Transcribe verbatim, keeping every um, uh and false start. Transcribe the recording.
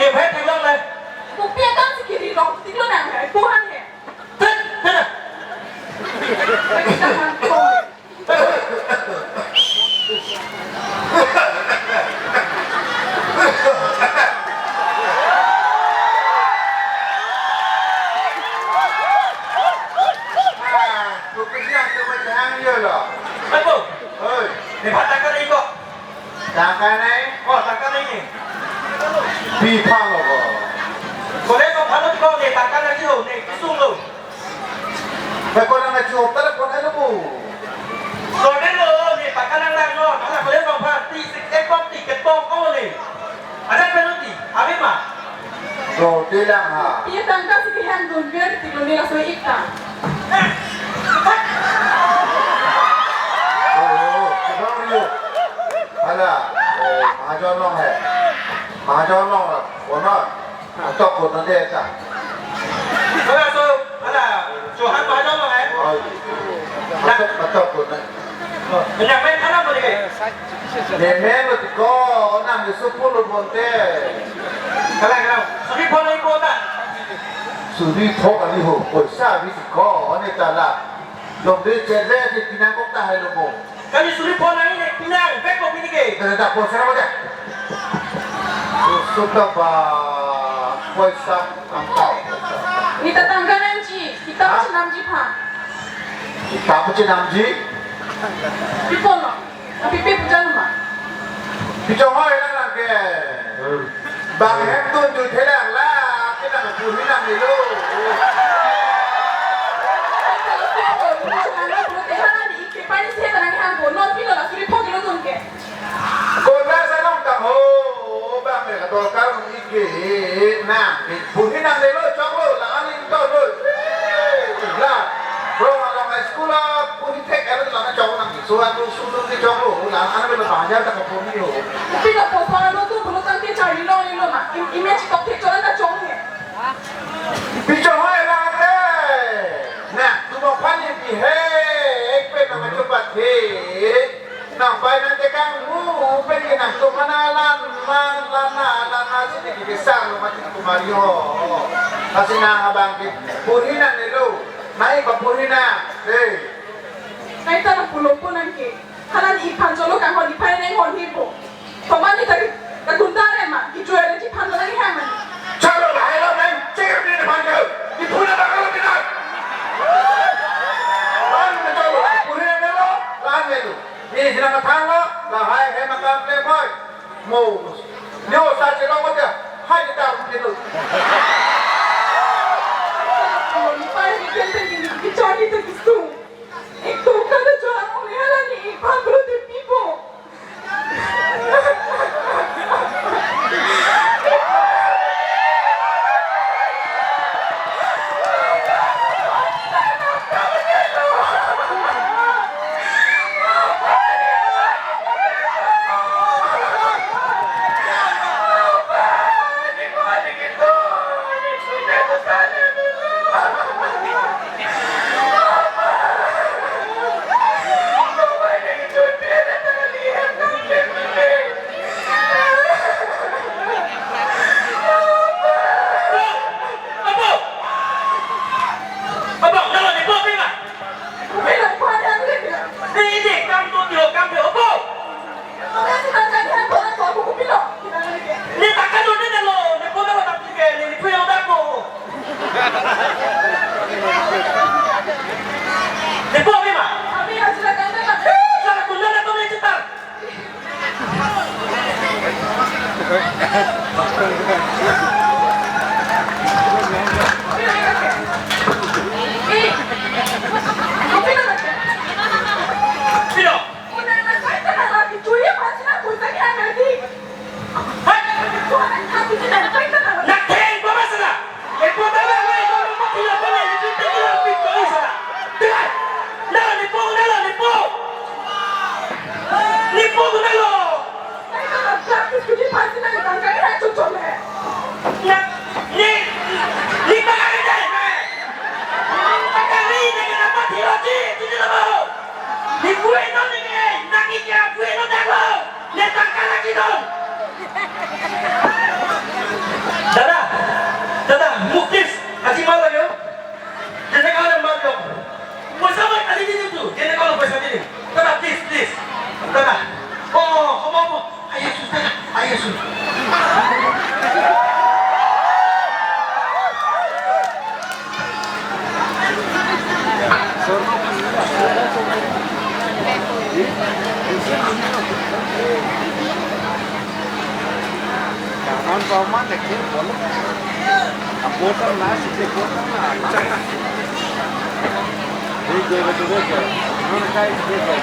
Eh, bhai, theklong le. Kopi akam si kiri long, tiklo nang hai, puhan hai. Tut, tut. Ah, kopi si yang cuma jahang dia lah. Apo. Oi. Di bhat tangka nai ko. Tangka nai? Oh, tangka nai ni. Pi phang lo ko. Kole ko phang lo ko ni tangka nai ho ni kisung lo. Ba ko nang nai ho tara ko nai lo bu. Kole lo ni tangka nang nang lo. Tangka kole ko phang ti sik ek pok ti ke pok ko ni. Ada penalti. Abi ma. Roti lang ha. Iya tangka si kehang dun biar tiklo ni langsung ikta. Oh, oh, oh, hala, eh, mahajon long hai. Mahajon long lah, konon. Atok konon deh ta. Hala, so, hala, so han mahajon long hai. Oh, atok, atok konon. Kenyang main khana boleh ke? Nemen lo tiko, onam ke sepuluh bonte. Kalang, kalang. Suri pho nai pho ta? Suri pho kali ho, poisa bi tiko, one ta la. Longde chere si pinang kok ta hai lo mo. Kali suri pho nai ne pinang, bek ko pini ke. Dah, dah, poisa apa dia? Sudah ba, poisa. Tangka. Ni ta tangka nangji, kita Hah? Chinamji pha. Kita pun chinamji? Pi pon lo? Api pi pujan ma? Pi chonghoi lang lang ke. Bang hem tun tu thelang la, kita ke puri nang ni lo. Kalau saya pun, kalau saya pun, saya ni ke pani saya tanang hang ko, non pilo la suri pho kilo tun ke. Kola sa long tang ho, bang me kadokar ike nang, puri nang lelo choklo, la aning to lo. La, rong along school a, puri thek alo la chok nang, so atu sulu ke choklo, la aning lo bajar ta kapuri ho. Pino posa lo tu, pulo tang ke chari lo, lo ma, im-, image tok thek chola ta chong he. Pi chonghoi lang te. Na, tu mo pani pi he, ek pe na ma chupat he. Nang pai nang tekang mu, pen ke nang tu mana lan, lan, lan na, lan na, sini ke besar lo mati kumari ho. Pasi na abang ke, puri nang ni lo, nai ba puri nang, eh. Nai ta nang pulo pun nang ke, hala ni iphan cholo kang hon, iphan neng hon hi po. Toman ni tari, ka kunta re ma, ki jual ji phan nang hi ma. Chalo la hai lo nang, cek ni phan ke, ipuna ba lo kita. Lan ni cholo, puri nang ni lo, lan ni lo. Ni sina ka thang lo, lahai he makam le boy. Mo. Yo sa che lo mo dia. Hai kita mo kilo. Mo ni pai ni ken te ni ki chari te ki sung. Ek to ka ta chari mo ni hala ni ik phan bro te pipo. Apo! Apo, nalo nepo pi ma? Ni, ni, kam tu tio, kam tio, apo! Ni tangka lo, ni nalo, nepo nalo tapi ke, ni, ni puyo dako. Nepo pi ma? Sa kunjang na to ni cetar. Pino? Hai! Natheng pa ma sana? Epo ta la, la, epo ta la, epo ta la, epo ta la, epo ta la. Dengar! Nalo nepo, nalo nepo! Nepo nalo! Na, ni, ni pakai dai, me. Pakai ni, ni kena mati lagi, sini lo. Ni kue no ni ke, na ki kya kue no dalo. Ne tangka lagi dong. Ang paman na ke bolo. Apo ta na si ke ko ta na. Dei dei dei dei. Non kai dei dei.